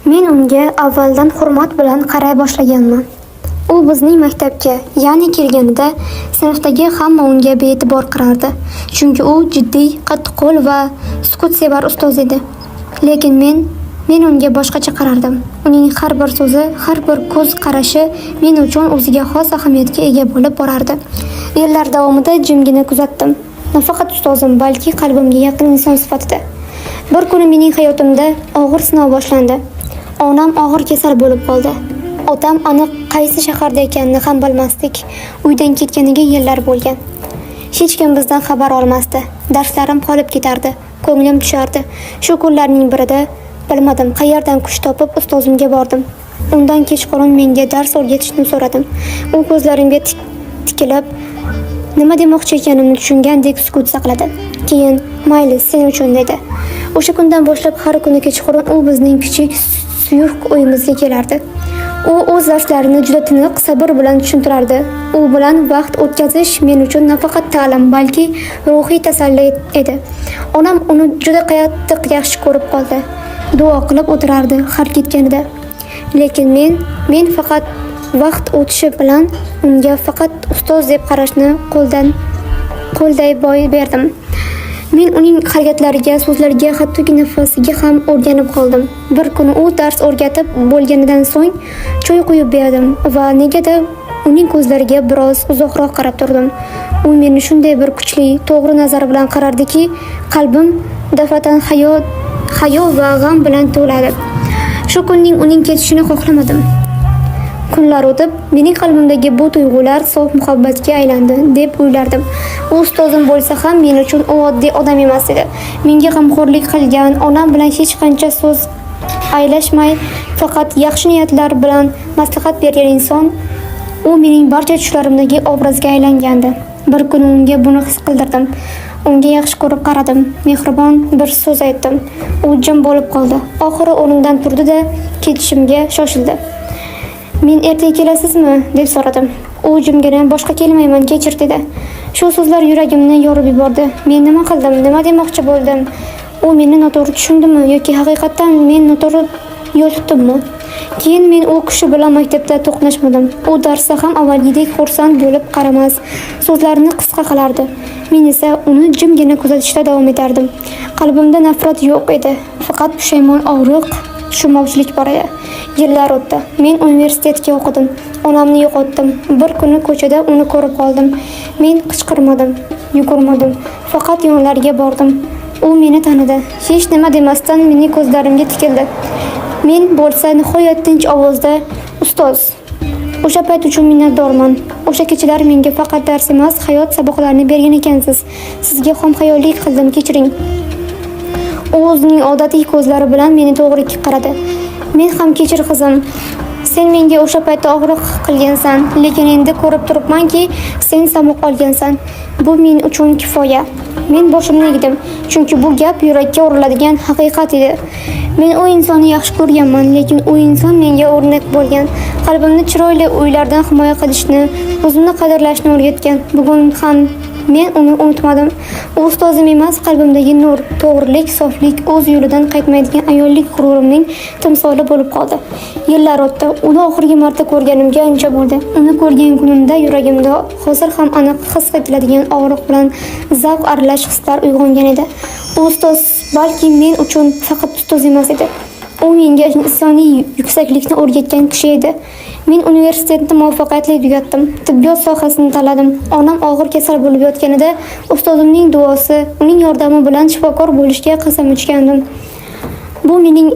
Men unga avvaldan hurmat bilan qaray boshlaganman. U bizning maktabga, ya'ni kelganida sinfdagi hamma unga bee'tibor qarardi. Chunki u jiddiy, qattiqqo'l va sukutsevar ustoz edi. Lekin men unga boshqacha qarardim. Uning har bir so'zi, har bir ko'z qarashi men uchun o'ziga xos ahamiyatga ega bo'lib borardi. Yillar davomida jimgina kuzatdim. Nafaqat ustozim, balki qalbimga yaqin inson sifatida. Bir kuni mening hayotimda og'ir sinov boshlandi. Onam og'ir kasal bo'lib qoldi. Otam aniq qaysi shaharda ekanini ham bilmasdik. Uydan ketganiga yillar bo'lgan. Hech kim bizdan xabar olmasdi. Darslarim qolib ketardi. Ko'nglim tushardi. Shu kunlarning birida bilmadim qayerdan kuch topib ustozimga bordim. Undan kechqurun menga dars o'rgatishni so'radim. U ko'zlarimga tikilib, nima demoqchi ekanimni tushungandek sukut saqladi. Keyin, "Mayli, sen uchun" dedi. O'sha kundan boshlab har kuni kechqurun u bizning kichik suyuq uyimizga kelardi. U o'z darslarini juda tiniq, sabr bilan tushuntirardi. U bilan vaqt o'tkazish men uchun nafaqat ta'lim, balki ruhiy tasalli edi. Onam uni juda qattiq yaxshi ko'rib qoldi. Duo qilib o'tirardi har ketganida. Lekin men faqat vaqt o'tishi bilan unga faqat ustoz deb qarashni qo'ldan qo'lday boy berdim. Men uning harakatlariga, so'zlariga, hattoki nafasiga ham o'rganib qoldim. Bir kuni u dars o'rgatib bo'lganidan so'ng choy quyib berdim va negadir uning ko'zlariga biroz uzoqroq qarab turdim. U meni shunday bir kuchli, to'g'ri nazar bilan qarardiki, qalbim daf'atan hayo va g'am bilan to'ladi. Shu kunning uning ketishini xohlamadim. Kunlar o'tib, mening qalbimdagi bu tuyg'ular sof muhabbatga aylandi deb o'ylardim. U ustozim bo'lsa ham men uchun u oddiy odam emas edi. Menga g'amxo'rlik qilgan, onam bilan hech qancha so'z aylashmay, faqat yaxshi niyatlar bilan maslahat bergan inson, u mening barcha tushlarimdagi obrazga aylangandi. Bir kuni unga buni his qildirdim. Unga yaxshi ko'rib qaradim. Mehribon bir so'z aytdim. U jim bo'lib qoldi. Oxiri o'rnidan turdi-da, ketishimga shoshildi. "Men ertaga kelasizmi?" deb so'radim. U jimgina, "Boshqa kelmayman, kechir" dedi. Shu so'zlar yuragimni yorib yubordi. Men nima qildim? Nima demoqchi bo'ldim? U meni noto'g'ri tushundimi yoki haqiqatdan men noto'g'ri yo'l tutdimmi? Keyin men u kishi bilan maktabda to'qnashmadim. U darsda ham avvalgidek xursand bo'lib qaramas, so'zlarini qisqa qilardi. Men esa uni jimgina kuzatishda davom etardim. Qalbimda nafrat yo'q edi, faqat pushaymon, og'riq, tushunmovchilik bor edi. Yillar o'tdi. Men universitetga o'qidim. Onamni yo'qotdim. Bir kuni ko'chada uni ko'rib qoldim. Men qichqirmadim, yugurmadim. Faqat yonlariga bordim. U meni tanidi. Hech nima demasdan mening ko'zlarimga tikildi. Men bo'lsa nihoyat tinch ovozda, "Ustoz, o'sha payt uchun minnatdorman. O'sha kechalar menga faqat dars emas, hayot saboqlarini bergan ekansiz. Sizga xomxayollik qildim, kechiring." U o'zining odatiy ko'zlari bilan meni to'g'ri qaradi. "Men ham kechir, qizim. Sen menga o'sha paytda og'riq qilgansan, lekin endi ko'rib turibmanki, sen saboq olgansan. Bu men uchun kifoya." Men boshimni egdim, chunki bu gap yurakka uriladigan haqiqat edi. Men u insonni yaxshi ko'rganman, lekin u inson menga o'rnak bo'lgan. Qalbimni chiroyli o'ylardan himoya qilishni, o'zimni qadrlashni o'rgatgan. Bugun ham men uni unutmadim. U ustozim emas, qalbimdagi nur, to'g'rilik, soflik, o'z yo'lidan qaytmaydigan ayollik g'ururimning timsoli bo'lib qoldi. Yillar o'tdi. Uni oxirgi marta ko'rganimga ancha bo'ldi. Uni ko'rgan kunimda yuragimda hozir ham aniq his etiladigan og'riq bilan zavq aralash hislar uyg'ongan edi. U ustoz balki men uchun faqat ustoz emas edi. U menga insoniy yuksaklikni o'rgatgan kishi edi. Men universitetni muvaffaqiyatli tugatdim. Tibbiyot sohasini tanladim. Onam og'ir kasal bo'lib yotganida ustozimning duosi, uning yordami bilan shifokor bo'lishga qasam ichgandim. Bu mening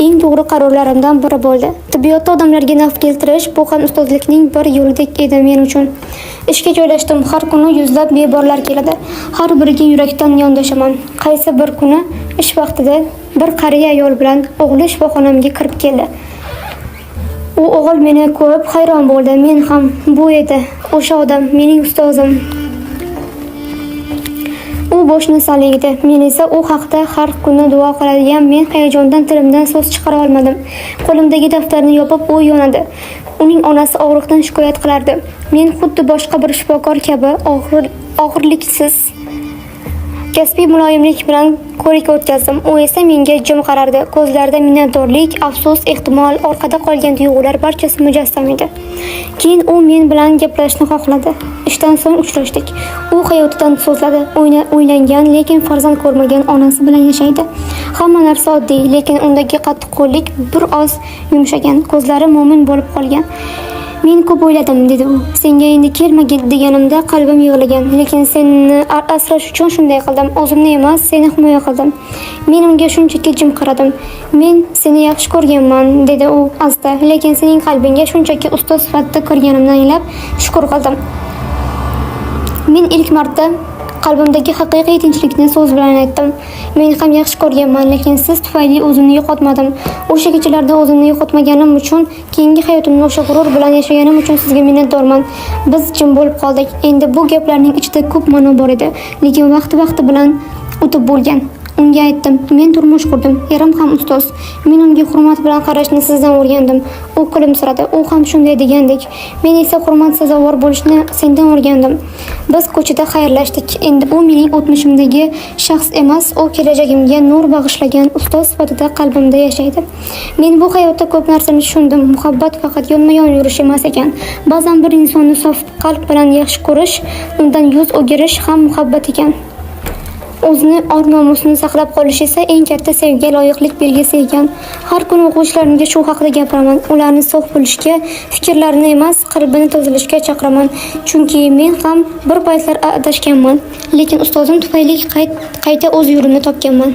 eng to'g'ri qarorlarimdan biri bo'ldi. Tibbiyotda odamlarga naf keltirish bu ham ustozlikning bir yo'lidek edi men uchun. Ishga joylashdim. Har kuni yuzlab bemorlar keladi. Har biriga yurakdan yondashaman. Qaysi bir kuni ish vaqtida bir qariya ayol bilan o'g'li shifoxonamga kirib keldi. U o'g'il meni ko'rib hayron bo'ldi. Men ham bu edi. O'sha odam mening ustozim. U boshini sal egdi. Men esa u haqda har kuni duo qiladigan men hayajondan tilimdan so'z chiqara olmadim. Qo'limdagi daftarni yopib u yonadi. Uning onasi og'riqdan shikoyat qilardi. Men xuddi boshqa bir shifokor kabi og'irliksiz Kasbiy muloyimlik bilan ko'rik o'tkazdim. U esa menga jim qarardi. Ko'zlarida minnatdorlik, afsus, ehtimol, orqada qolgan tuyg'ular barchasi mujassam edi. Keyin u men bilan gaplashishni xohladi. Ishdan so'ng uchrashdik. U hayotidan so'zladi. Uylangan, lekin farzand ko'rmagan onasi bilan yashaydi. Hamma narsa oddiy, lekin undagi qattiqqo'llik bir oz yumshagan, ko'zlari mo'min bo'lib qolgan. Men ko'p o'yladim, dedi u. Senga endi kelmagin deganimda qalbim yig'lagan, lekin seni asrash uchun shunday qildim. O'zimni emas, seni himoya qildim. Men unga shunchaki jim qaradim. Men seni yaxshi ko'rganman, dedi u asta, lekin sening qalbingga shunchaki ustoz sifatida kirganimni anglab shukr qildim. Men ilk marta qalbimdagi haqiqiy tinchlikni so'z bilan aytdim. Men ham yaxshi ko'rganman, lekin siz tufayli o'zimni yo'qotmadim. O'sha kechalarda o'zimni yo'qotmaganim uchun, keyingi hayotimni o'sha g'urur bilan yashaganim uchun sizga minnatdorman. Biz jim bo'lib qoldik. Endi bu gaplarning ichida ko'p ma'no bor edi, lekin vaqti-vaqti bilan o'tib bo'lgan. Unga aytdim, men turmush qurdim, erim ham ustoz. Men unga hurmat bilan qarashni sizdan o'rgandim. U kulimsiradi, u ham shunday degandek. Men esa hurmat sazovor bo'lishni sendan o'rgandim. Biz ko'chada xayrlashdik. Endi u mening o'tmishimdagi shaxs emas, u kelajagimga nur bag'ishlagan ustoz sifatida qalbimda yashaydi. Men bu hayotda ko'p narsani tushundim. Muhabbat faqat yonma-yon yurish emas ekan. Ba'zan bir insonni sof qalb bilan yaxshi ko'rish, undan yuz o'girish ham muhabbat ekan. O'zini or-nomusini saqlab qolish esa eng katta sevgiga loyiqlik belgisi ekan. Har kuni o'quvchilarimga shu haqida gapiraman. Ularni sof bo'lishga, fikrlarini emas, qalbini tozalashga chaqiraman. Chunki men ham bir paytlar adashganman, lekin ustozim tufayli qayta o'z yo'limni topganman.